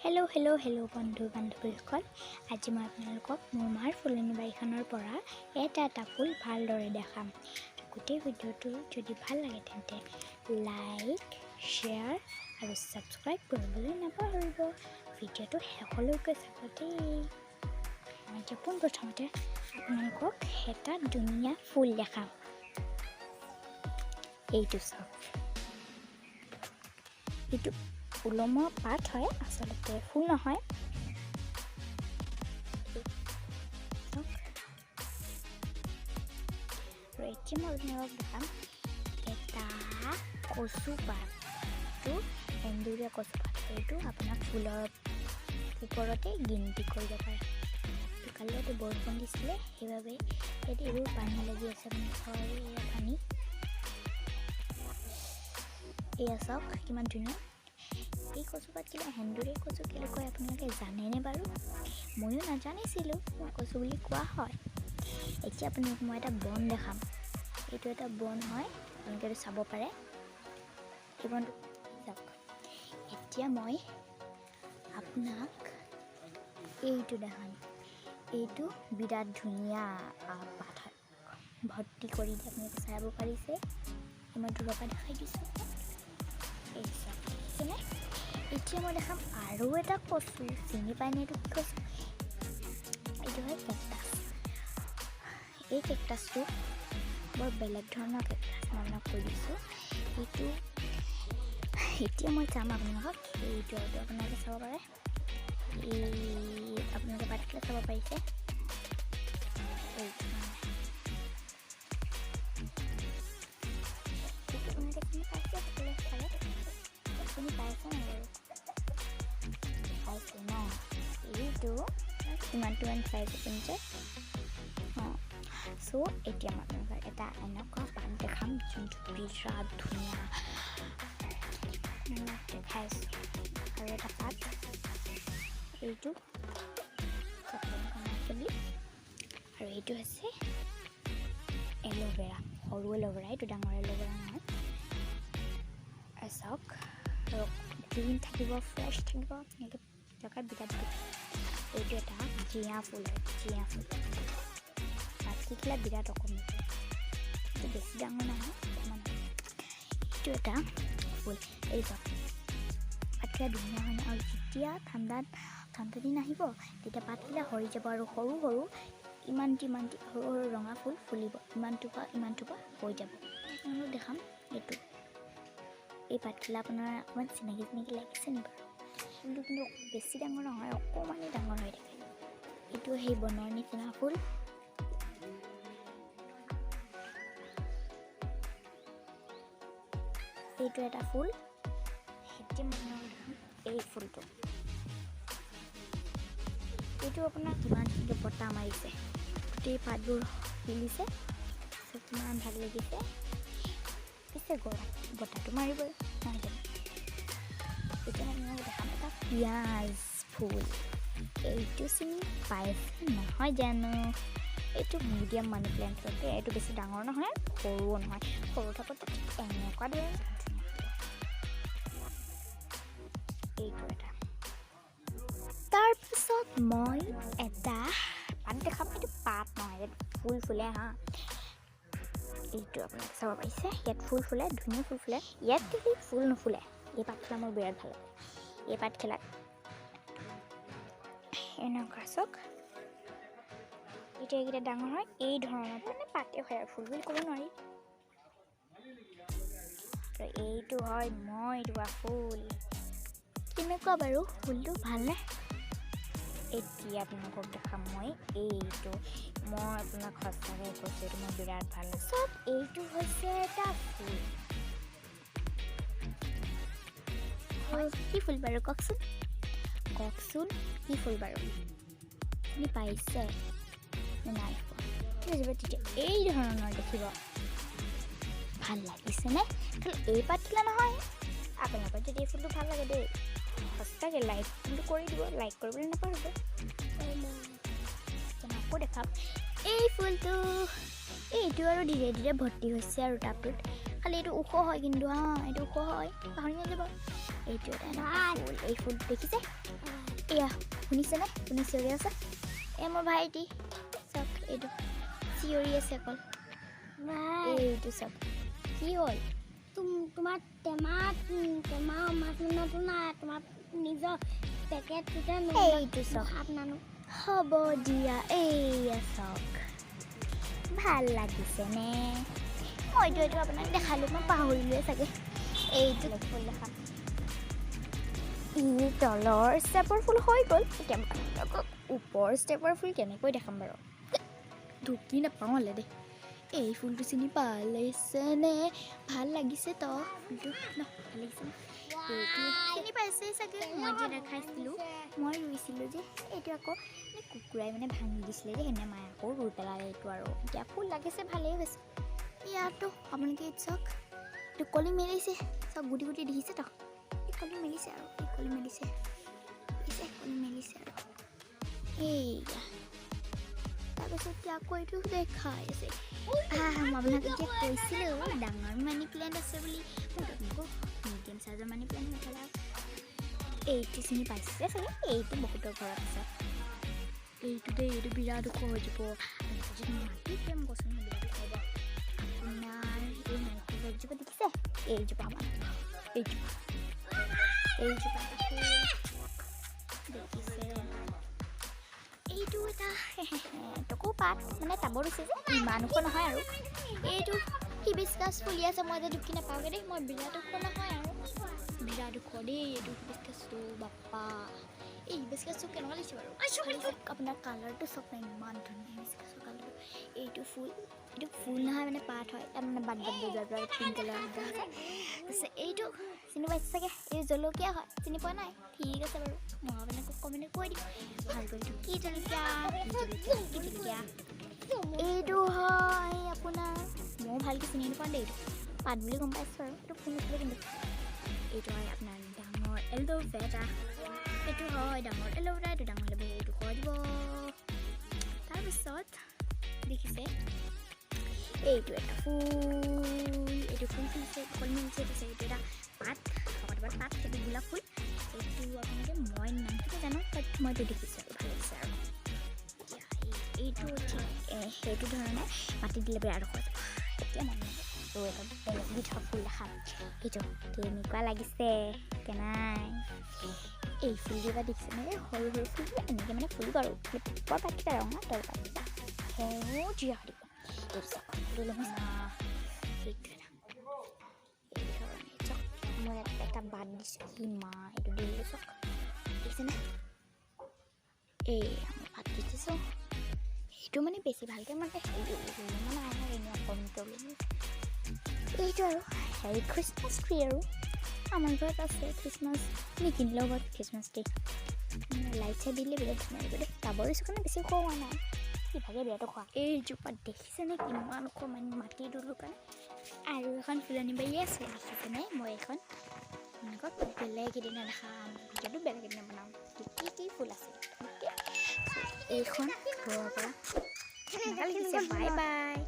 Hello' hello' hello' বন্ধু বান্ধৱীসকল, আজি মই আপোনালোকক মোৰ মাৰ ফুলনি বাৰীখনৰ পৰা এটা এটা ফুল ভালদৰে দেখাম। গোটেই ভিডিঅ'টো যদি ভাল লাগে তেন্তে লাইক, শ্বেয়াৰ আৰু ছাবস্ক্ৰাইব কৰিবলৈ নাপাহৰিব। ভিডিঅ'টো শেষলৈকে চাব দেই। মই এতিয়া পোনপ্ৰথমতে আপোনালোকক এটা ধুনীয়া ফুল দেখাম। এইটো চাওক, এইটো ওলমোৱা পাত হয়, আচলতে ফুল নহয়। আৰু এতিয়া মই আপোনালোকক দেখাম এটা কচু পাত। এইটো এন্দুৰীয়া কচু পাত। এইটো আপোনাক ফুলৰ ওপৰতে গিনতি কৰিব পাৰে। কালি ইয়াতে বৰষুণ দিছিলে, সেইবাবে ইয়াত এইবোৰ পানী লাগি আছে। আপুনি এয়া পানী, এয়া চাওক কিমান ধুনীয়া। এই কচুপাতকেইটা সেন্দুৰীয়া কচু কেলৈ কয় আপোনালোকে জানেনে বাৰু? ময়ো নাজানিছিলোঁ, মই কচু বুলি কোৱা হয়। এতিয়া আপোনালোক মই এটা বন দেখাম। এইটো এটা বন হয়, আপোনালোকে এইটো চাব পাৰে। এই বনটো চাওক। এতিয়া মই আপোনাক এইটো দেখাম। এইটো বিৰাট ধুনীয়া পাত হয়, ভৰ্তি কৰি দিয়ে, আপোনালোকে চাব পাৰিছে। মই দূৰৰ পৰা দেখাই দিছোঁ। এই চাওক, দেখিছেনে? এতিয়া মই দেখাম আৰু এটা কচু। চিনি পায়নে এইটো কি কচু? এইটো হয় কেকটাছ। এই কেকটাছটো বৰ বেলেগ ধৰণৰ কেকটাছ, মই আপোনাক কৈ দিছোঁ। এইটো এতিয়া মই চাম আপোনালোকক। এইটো এইটো আপোনালোকে চাব পাৰে। এই আপোনালোকে পাতখিলা চাব পাৰিছে। এইটো মানে এইটো আপোনালোকে চিনি পাইছে, সকলোৱে চালে চিনি পাইছে নাই বাৰু? পাইছে ন? এইটো ইমানটো মান চাইজ আপুনি। অঁ, চ' এতিয়া মই আপোনালোকৰ এটা এনেকুৱা পাত দেখাম যোনটো বিৰাট ধুনীয়া দেখাই আছোঁ। আৰু এটা পাত, এইটো বুলি। আৰু এইটো হৈছে এল'ভেৰা, সৰু এল'ভেৰা, এইটো ডাঙৰ এল'ভেৰা নহয়। চাওক, আৰু গ্ৰীণ থাকিব, ফ্ৰেছ থাকিব, এনেকৈ জেগাত বিৰাট ধুনীয়া। এইটো এটা জিয়া ফুল হয়, জিয়া ফুল। পাতখিলা বিৰাট অকণমান, এইটো বেছি ডাঙৰ নহয়, অকণমান। এইটো এটা ফুল, এই চাওক পাতখিলা ধুনীয়া হয় ন? আৰু যেতিয়া ঠাণ্ডা দিন আহিব তেতিয়া পাতখিলা সৰি যাব আৰু সৰু সৰু ইমানটি ইমানটি সৰু সৰু ৰঙা ফুল ফুলিব, ইমানটোপা ইমানটোপা হৈ যাব। আপোনালোক দেখাম এইটো। এই পাতখিলা আপোনাৰ অকণমান চিনাকি চিনাকি লাগিছে নি বাৰু? ফুলটো কিন্তু বেছি ডাঙৰ নহয়, অকণমানেই ডাঙৰ হৈ থাকে। এইটো সেই বনৰ নিচিনা ফুল। এইটো এটা ফুল। এতিয়া মই আপোনালোকক দেখাম এই ফুলটো। এইটো আপোনাৰ কিমান ধুনীয়া বতাহ মাৰিছে, গোটেই পাতবোৰ হিলিছে, কিমান ভাল লাগিছে। পিছে গৰম বতাহটো মাৰিবই নহয় জানো? এতিয়া মই আপোনালোকক দেখাম এটা পিঁয়াজ ফুল। এইটো চিনি পাইছে নহয় জানো? এইটো মিডিয়াম মানি প্লেণ্ট হয়, এইটো বেছি ডাঙৰ নহয়, সৰুও নহয়। সৰু থাকোঁতে ঠিক এনেকুৱা ধৰণৰ এইটো এটা। তাৰপিছত মই এটা পাত দেখাম। এইটো পাত নহয়, এইটো ফুল ফুলে। হা, এইটো আপোনালোকে চাব পাৰিছে। ইয়াত ফুল ফুলে, ধুনীয়া ফুল ফুলে। ইয়াত কিন্তু ফুল নুফুলে। এই পাতখিলা মোৰ বিৰাট ভাল লাগে। এই পাতখিলাত এনেকুৱা চাওক, এতিয়া এইকেইটা ডাঙৰ হয়, এই ধৰণৰ মানে পাতে হয় আৰু ফুল বুলি ক'ব নোৱাৰি। আৰু এইটো হয় মই ৰোৱা ফুল। কেনেকুৱা বাৰু ফুলটো, ভালনে? এতিয়া আপোনালোকক দেখাম মই এইটো। মই আপোনাক সঁচাকৈ কৈছোঁ, এইটো মোৰ বিৰাট ভাল লাগে। চব এইটো হৈছে এটা ফুল। কি ফুল বাৰু কওকচোন? কওকচোন কি ফুল বাৰু? আপুনি পাইছে নাই পোৱা? ঠিক আছে, তেতিয়া এই ধৰণৰ দেখিব। ভাল লাগিছেনে? খালি এই পাতখিলা নহয়, আপোনালোকৰ যদি এই ফুলটো ভাল লাগে দেই, সঁচাকৈ লাইক কিন্তু কৰি দিব, লাইক কৰিবলৈ নাপাহৰিব। আকৌ দেখাম এই ফুলটো। এইটো আৰু ধীৰে ধীৰে ভৰ্তি হৈছে আৰু টাবটোত। খালি এইটো ওখ হয় কিন্তু, হা, এইটো ওখ হয়, পাহৰি নাযাব। এইটো এটা এনেকুৱা ফুল। এই ফুলটো দেখিছে? এয়া শুনিছেনে? কোনে চিঞৰি আছে? এই মোৰ ভাইটি। চাওক, এইটো চিঞৰি আছে অকল। এইটো চাওক, কি হ'ল? তোমাৰ টেমাত টেমা মাছ নাতো নাই, তোমাৰ নিজৰ পেকেটটোতে। এইটো চাওক। সাপ নানো। হ'ব দিয়া। এইয়া চাওক, ভাল লাগিছেনে? মইতো এইটো আপোনাক দেখালোঁ, মই পাহৰিলোৱে চাগে। এইটো ফুল দেখাম। ই তলৰ ষ্টেপৰ ফুল হৈ গ'ল। এতিয়া মই আপোনালোকক ওপৰ ষ্টেপৰ ফুল কেনেকৈ দেখাম বাৰু? ঢুকি নাপাওঁ হ'লে দেই। এই ফুলটো চিনি পালেছেনে? ভাল লাগিছে তো ফুলটো ন? ভাল লাগিছে ন? এইটো চিনি পাইছে চাগে, মই যে দেখাইছিলোঁ, মই ৰুইছিলোঁ যে। এইটো আকৌ মানে কুকুৰাই মানে ভাঙি দিছিলে যে, সেইদিনা মায়ে আকৌ ৰুই পেলালে এইটো আৰু এতিয়া ফুল লাগিছে, ভালেই হৈছে। ইয়াতো আপোনালোকে এইটো চাওক, এইটো কলি মেলিছে। চাওক, গুটি গুটি দেখিছে তো? এই কলি মেলিছে আৰু এই কলি মেলিছে, দেখিছে? কলি মেলিছে আৰু এইয়া। তাৰপিছত এতিয়া আকৌ এইটো দেখাই আছে। মই আপোনাক এতিয়া কৈছিলোঁ ডাঙৰ মানি প্লেণ্ট আছে বুলি, মই আপোনালোকক মিডিয়াম চাইজৰ মানি প্লেণ্ট দেখালে। এইটো চিনি পাইছে চাগে, এইটো বহুতৰ ঘৰত আছে এইটো দেই। এইটো বিৰাট ওখ হৈ যাব। যদি মাটিত প্ৰেম কৈছোঁ নহয়, বিৰাট ওখ হ'ব। আপোনাৰ এই নাৰিকল গছজোপা দেখিছে? এইজোপা আমাৰ এইজোপা, এইজোপা এটা ফুল দেখিছে। এইটো এটা টকৌ পাত, মানে টাবত হৈছে যে, ইমান ওখ নহয়। আৰু এইটো হিবিস্কাছ ফুলি আছে। মই যে ঢুকি নাপাওঁগৈ দেই, মই বিৰাট ওখ নহয় আৰু বিৰাট ওখ দেই এইটো হিবিস্কাছটো। বাপ্পা, এই হিবিস্কাছটো কেনেকুৱা লাগিছে বাৰু? আপোনাৰ কালাৰটো চাওক না, ইমান ধুনীয়া হিবিস্কাছৰ কালাৰটো। এইটো ফুল, এইটো ফুল নহয় মানে পাত হয়। তাত মানে বাট বাট বাট বাট পিংক কালাৰ আছে। তাৰপিছত এইটো চিনি পাইছে চাগে, এই জলকীয়া হয়। চিনি পোৱা নাই? ঠিক আছে বাৰু, মই আপোনালোকক কমেণ্টত কৈ দিম ভালকৈ এইটো কি জলকীয়া, কি জলকীয়া, কি জলকীয়া। এইটো হয় আপোনাৰ, ময়ো ভালকৈ চিনি নাপাওঁ দেই, এইটো পাত বুলি গম পাইছোঁ আৰু এইটো ফুল নুফুলে কিন্তু। এইটো হয় আপোনাৰ ডাঙৰ এল'ভেৰা। এইটো হয় ডাঙৰ এল'ভেৰা। এইটো ডাঙৰ হ'লে বহুত ওখ দিব। তাৰপিছত দেখিছে, এইটো এটা ফুল, এইটো ফুল ফুলিছে, ফল মিলিছে। তাৰপিছত এইটো এটা পাত, শকত পাত, সেইটো গোলাপ ফুল। এইটো আপোনালোকে, মই নামটো জানো, বাট মই এইটো দেখিছোঁ আৰু ভাল লাগিছে। আৰু এতিয়া এইটো ঠিক সেইটো ধৰণে মাটি দিলে বিৰাট ওখ যাব। এতিয়া মই আৰু এটা বেলেগ বিধৰ ফুল দেখাম। এইটো কেনেকুৱা লাগিছে কেনাই? এই ফুলকেইটা দেখিছেনে? এই সৰু সৰু ফুলবোৰ এনেকৈ মানে ফুলিব আৰু ওপৰ পাতকেইটা ৰঙা, তল পাতকেইটা সেউজীয়া দিব। এইটো চাওক, এইটো সেইটো এটা এই ধৰণে চাওক। মই ইয়াত এটা বাদ দিছোঁ সি মা, এইটো দি দিলোঁ। চাওক, দেখিছেনে? এই মই বাদ দি দিছোঁ। সেইটো মানে বেছি ভালকৈ মানে হেৰি মানে এনেই অকণমানকৈ এইটো আৰু হেৰি খ্ৰীষ্টমাছ ট্ৰি। আৰু আমাৰ ঘৰত আছে খ্ৰীষ্টমাছ, নিকিনিলেও ঘৰত খ্ৰীষ্টমাছ ট্ৰি। লাইট চাইট দিলে বিৰাট ধুনীয়া লাগিব দেই। টাবৰ দিছোঁ কাৰণে বেছি ওখ হোৱা নাই, ইভাগে বিৰাট ওখ। এইজোপা দেখিছেনে কিমান ওখ? মানে মাটি দিলোঁ কাৰণে। আৰু এখন ফুলনি বাৰী আছে, দেখিছেনে? মই এইখন আপোনালোকক বেলেগ এদিনা দেখাম, ভিডিঅ'টো বেলেগ এদিনা বনাম, কি কি কি ফুল আছে। অ'কে, এইখন ঘৰৰ পৰা লাগিছে। Bye bye.